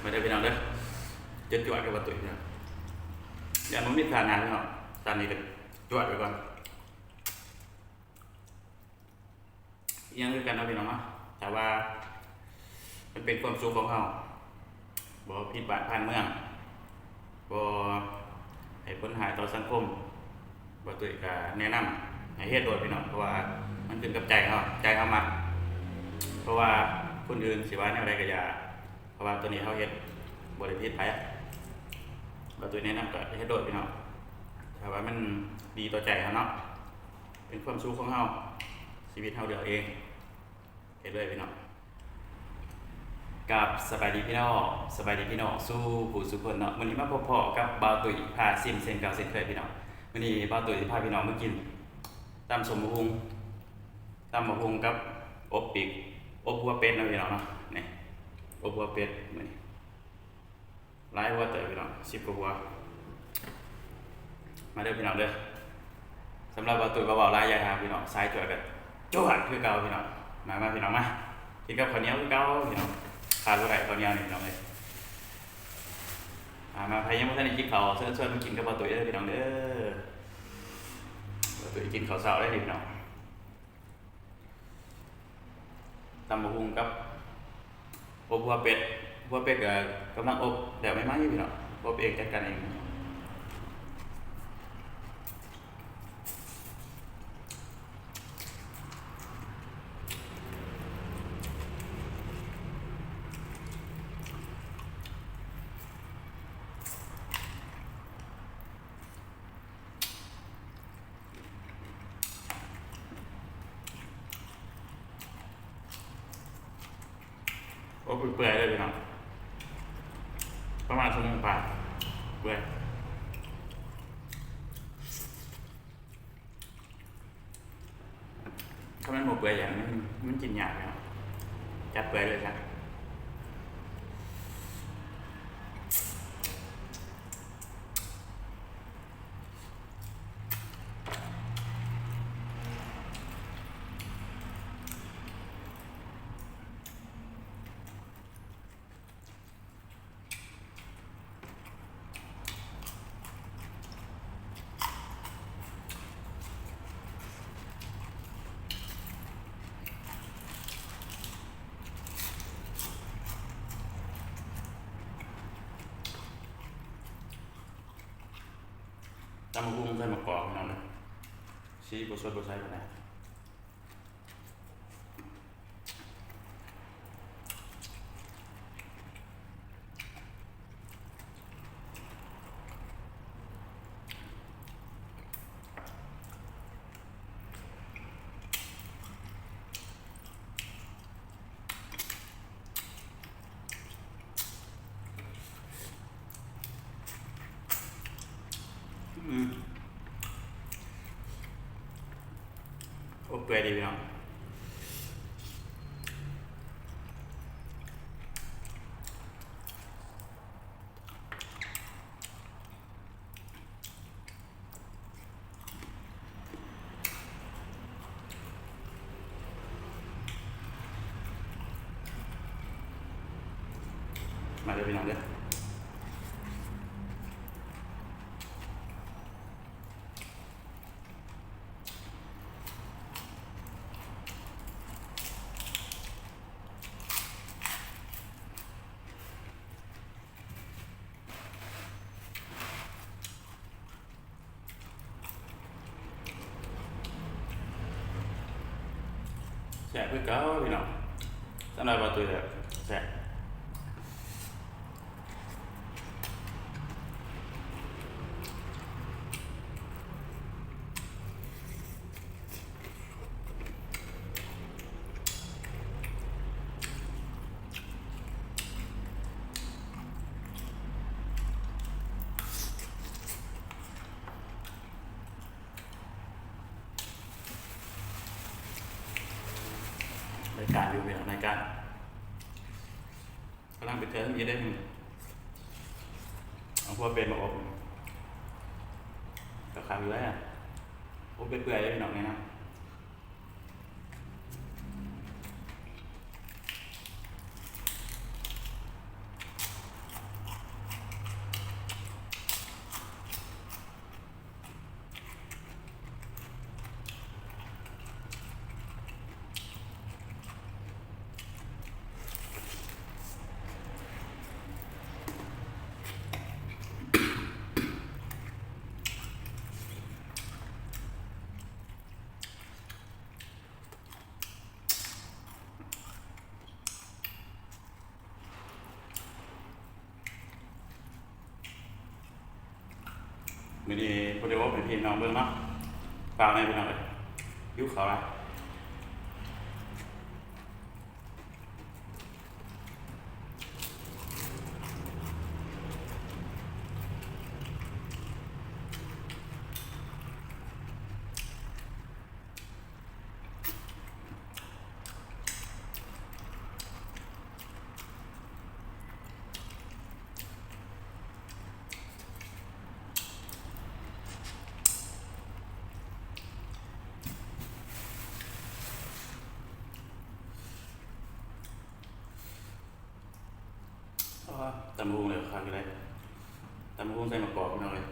ມາເດີພີ່ນ້ອງເດີ ຈວດໆກັບບ່າວຕຸ້ຍພີ່ນ້ອງ. ຢ້ານບໍ່ມີທ່ານາງພີ່ນ້ອງ ຕອນນີ້ກໍຈວດໄປກ່ອນ. ອີ່ຫຍັງຄືກັນເນາະພີ່ນ້ອງເນາະ ຖ້າວ່າມັນເປັນຄວາມສຸກຂອງເຮົາ ບໍ່ຜິດບາດຜ່ານເມືອງ ບໍ່ໃຫ້ຜົນຮ້າຍຕໍ່ສັງຄົມ ບ່າວຕຸ້ຍກໍແນະນຳໃຫ້ເຮັດໂລດພີ່ນ້ອງ ເພາະວ່າມັນຂຶ້ນກັບໃຈເຮົາ ໃຈເຮົາມັກ. ເພາະວ່າຄົນອື່ນຊິວ່າແນວໃດກໍຢ່າ ເພາະວ່າຕົວນີ້ເຮົາເຮັດບໍ່ໄດ້ຜິດໃຜ ບ່າວຕຸ້ຍແນະນຳກໍເຮັດໂລດພີ່ນ້ອງ ຖ້າວ່າມັນດີຕໍ່ໃຈເຮົາເນາະ. ເປັນຄວາມສຸກຂອງເຮົາ ຊີວິດເຮົາເລືອກເອງ ເຮັດເລີຍພີ່ນ້ອງ. ກາບສະບາຍດີພີ່ນ້ອງ ສະບາຍດີພີ່ນ້ອງສູ່ຜູ້ສູ່ຄົນເນາະ. ມື້ນີ້ມາພົບພໍ້ກັບບ່າວຕຸ້ຍພາຊິມເຊັ່ນເກົ່າເຊັ່ນເຄີຍພີ່ນ້ອງ. ມື້ນີ້ບ່າວຕຸ້ຍຊິພາພີ່ນ້ອງມາກິນຕຳສົ້ມໝາກຫຸ່ງ ຕຳໝາກຫຸ່ງກັບອົບປີກ ອົບຫົວເປັດເນາະພີ່ນ້ອງເນາະ. ນີ້ ອົບຫົວເປັດມື້ນີ້ ຫຼາຍຫົວເຕີບພີ່ນ້ອງ ສິບກວ່າຫົວ. ມາເດີພີ່ນ້ອງເດີ ສຳລັບບ່າວຕຸ້ຍບໍ່ເວົ້າຫຼາຍຢາຍຫາພີ່ນ້ອງ ສາຍຈວດກໍຈວດຄືເກົ່າພີ່ນ້ອງ. ມາ ມາພີ່ນ້ອງມາ ກິນກັບເຂົ້າໜຽວຄືເກົ່າພີ່ນ້ອງ ຂາດບໍ່ໄດ້ເຂົ້າໜຽວນີ້ພີ່ນ້ອງເອີຍ. ມາ ມາ ໃຜຍັງບໍ່ທັນໄດ້ກິນເຂົ້າ ເຊີນ ເຊີນມາກິນກັບບ່າວຕຸ້ຍເດີພີ່ນ້ອງເດີ. ບ່າວຕຸ້ຍກິນເຂົ້າເຊົ້າໄດ້ນີ້ພີ່ນ້ອງ. ຕຳບັກຫຸ່ງກັບອົບຫົວເປັດ ຫົວເປັດກໍກຳລັງອົບແລ້ວໃໝ່ໆ ພີ່ນ້ອງ ອົບເອງ ຈັດການເອງ. ໂອ້ ເປື່ອຍໆ ເລີຍພີ່ນ້ອງ ປະມານຊົ່ວໂມງປາຍ ເປື່ອຍ. ຖ້າມັນບໍ່ເປື່ອຍຢ່າງ ມັນ ມັນກິນຍາກເນາະ ຈັດເປື່ອຍເລີຍຊະ. ຕຳບັກຫຸ່ງໃສ່ໝາກກອກພີ່ນ້ອງເດີ ສີບໍ່ສົດບໍ່ໃສປານໃດ. ອືມ ອົບເປື່ອຍດີພີ່ນ້ອງ. ມາເດີພີ່ນ້ອງເດີ. ແຊບຄືເກົ່າພີ່ນ້ອງ ສຳລັບບ່າວຕຸ້ຍແລ້ວແຊບ. ໄດ້ການຢູ່ພີ່ນ້ອງ ໄດ້ການ. ກຳລັງໄປເທີງຢູ່ເດ້ ເອົາຫົວເປັດມາອົບ ກໍຄັກຢູ່ແລ້ວ ອົບເປື່ອຍໆ ເດ້ພີ່ນ້ອງ ແນະນຳ. ມື້ນີ້ບໍ່ໄດ້ເວົ້າໃຫ້ພີ່ນ້ອງເບິ່ງເນາະ ຟ້າວແດ່ພີ່ນ້ອງເອີຍ ຫິວເຂົ້າຫຼາຍ. ອໍ ຕຳບັກຫຸ່ງເລີຍ ຄັກຢູ່ເດ້ ຕຳບັກຫຸ່ງໃສ່ໝາກກອກ ພີ່ນ້ອງເອີຍ.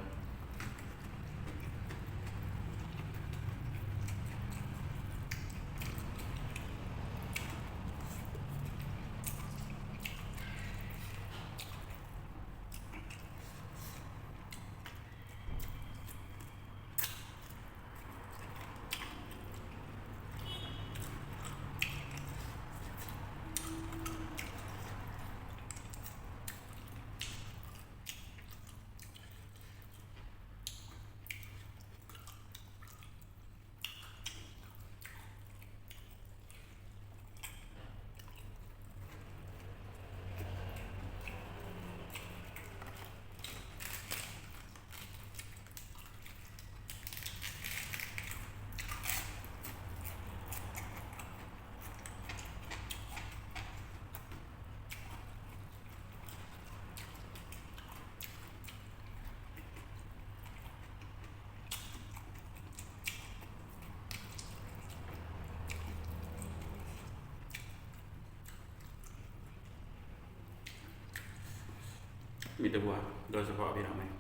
ມີແຕ່ຫົວ ໂດຍສະເພາະພີ່ນ້ອງເອີຍ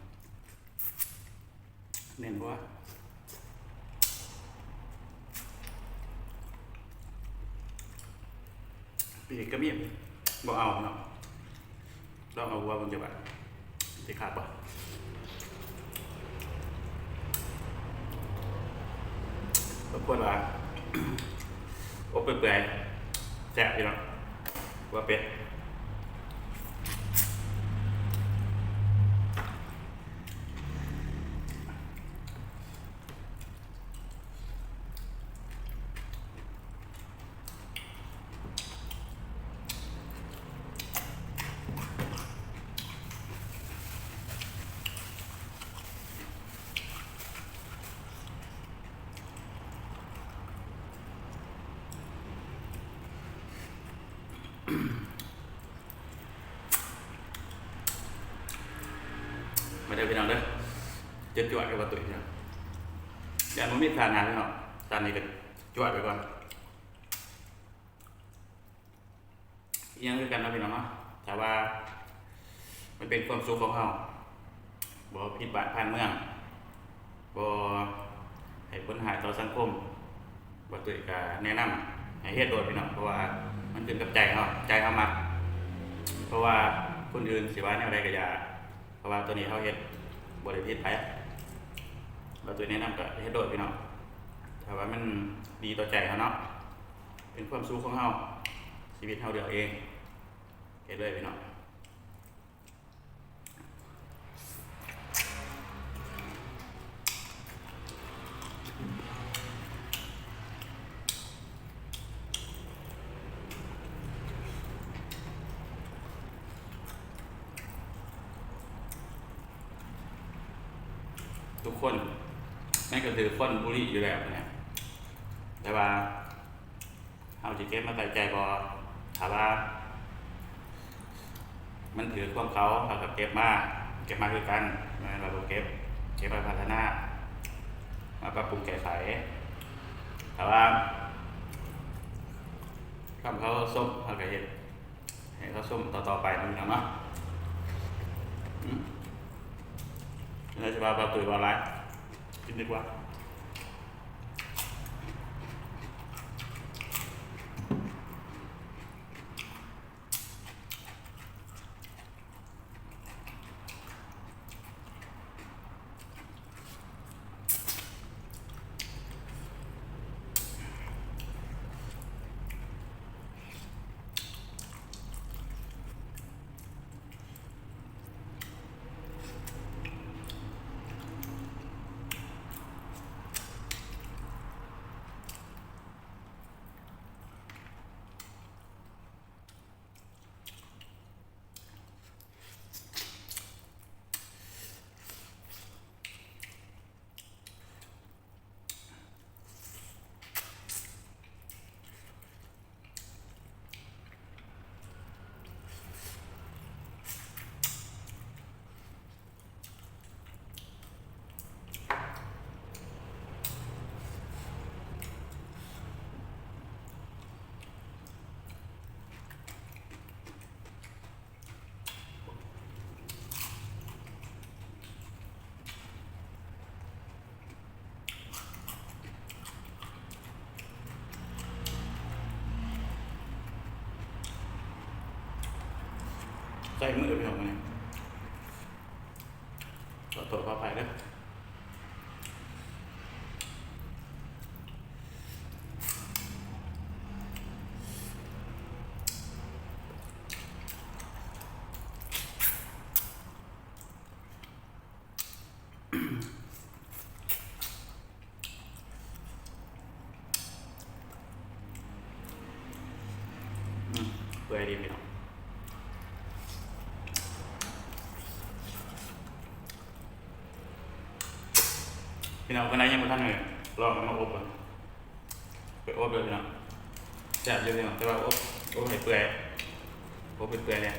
ເນັ້ນຫົວ. ປີກກໍມີ ບໍ່ເອົາເນາະ ລອງເອົາຫົວເບິ່ງຈັກບາດ ຊິຄັກບໍ່? ບາງຄົນວ່າ ອົບເປື່ອຍໆ ແຊບຢູ່ເນາະ ຫົວເປັດ. ມາເດີພີ່ນ້ອງເດີ ຈວດໆ ກັບບ່າວຕຸ້ຍພີ່ນ້ອງ ຢ້ານບໍ່ມີທາດຫຍັງເນາະ ທາດນີ້ກໍຈວດໄປກ່ອນ. ອີຫຍັງຄືກັນເນາະພີ່ນ້ອງເນາະ ຖ້າວ່າມັນເປັນຄວາມສຸກຂອງເຮົາ ບໍ່ຜິດບ້ານຜ່ານເມືອງ ບໍ່ໃຫ້ຜົນຮ້າຍຕໍ່ສັງຄົມ ບ່າວຕຸ້ຍກະແນະນຳໃຫ້ເຮັດໂລດພີ່ນ້ອງ ເພາະວ່າມັນຂຶ້ນກັບໃຈເຮົາ ໃຈເຮົາມັກ ເພາະວ່າຄົນອື່ນຊິວ່າແນວໃດກະຢ່າ ເພາະວ່າໂຕນີ້ເຮົາເຮັດບໍ່ໄດ້ຜິດໃຜ ບ່າວຕຸ້ຍແນະນຳກະເຮັດໂລດພີ່ນ້ອງ ຖ້າວ່າມັນດີຕໍ່ໃຈເຮົາເນາະ ເປັນຄວາມສຸກຂອງເຮົາ ຊີວິດເຮົາເລືອກເອງ ເຮັດເລີຍພີ່ນ້ອງ. ທຸກຄົນ ມັນກໍຖືກຄົນບູລີຢູ່ແລ້ວນະ ແຕ່ວ່າ ເຮົາຊິເກັບມາໃສ່ໃຈບໍ່? ຖ້າວ່າມັນຖືກຄວາມເຂົາ ເຮົາກໍເກັບມາ ເກັບມາຄືກັນ ບໍ່ແມ່ນວ່າບໍ່ເກັບ ເກັບມາພັດທະນາ ມາປັບປຸງແກ້ໄຂ. ຖ້າວ່າຄຳເຂົາຊົມ ເຮົາກໍເຮັດໃຫ້ເຂົາຊົມຕໍ່ໆໄປນຳເນາະ. ອືມ ແລ້ວຊິວ່າບ່າວຕຸ້ຍເວົ້າຫຼາຍ ກິນດີກວ່າ. ອ ໃສ່ມືພີ່ນ້ອງມື້ນີ້ ຂໍໂທດຂໍອະໄພເດີ. ອືມ ເປື່ອຍດີພີ່ນ້ອງ. ພີ່ນ້ອງຄົນໃດຍັງບໍ່ທັນເລີຍ ລອງເອົາມາອົບເບິ່ງ. ໄປອົບເດີພີ່ນ້ອງ ແຊບຢູ່ພີ່ນ້ອງ ແຕ່ວ່າອົບ ອົບໃຫ້ເປື່ອຍ ອົບໃຫ້ເປື່ອຍແດ່.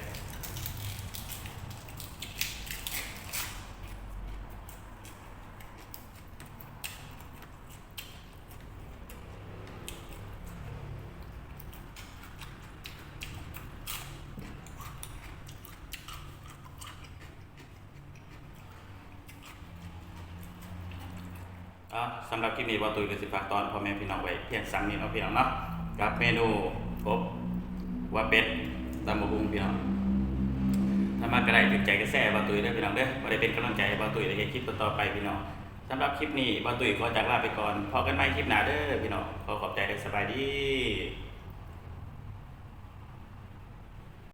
ອ່າ ສຳລັບຄລິບນີ້ ບ່າວຕຸ້ຍກໍຊິຝາກຕ້ອນພໍ່ແມ່ພີ່ນ້ອງໄວ້ພຽງສ່ຳນີ້ເນາະພີ່ນ້ອງເນາະ ກັບເມນູອົບຫົວເປັດ ຕຳບັກຫຸ່ງພີ່ນ້ອງ. ຖ້າມັກກໍໄດ້ ຖືກໃຈກໍແຊຣ໌ໃຫ້ບ່າວຕຸ້ຍເດີພີ່ນ້ອງເດີ ເພື່ອໄດ້ເປັນກຳລັງໃຈໃຫ້ບ່າວຕຸ້ຍໄດ້ເຮັດຄລິບຕໍ່ໆໄປພີ່ນ້ອງ. ສຳລັບຄລິບນີ້ ບ່າວຕຸ້ຍຂໍຈາກລາໄປກ່ອນ ພໍ້ກັນໃໝ່ຄລິບໜ້າເດີພີ່ນ້ອງ. ຂໍຂອບໃຈເດີ ສະບາຍດີ.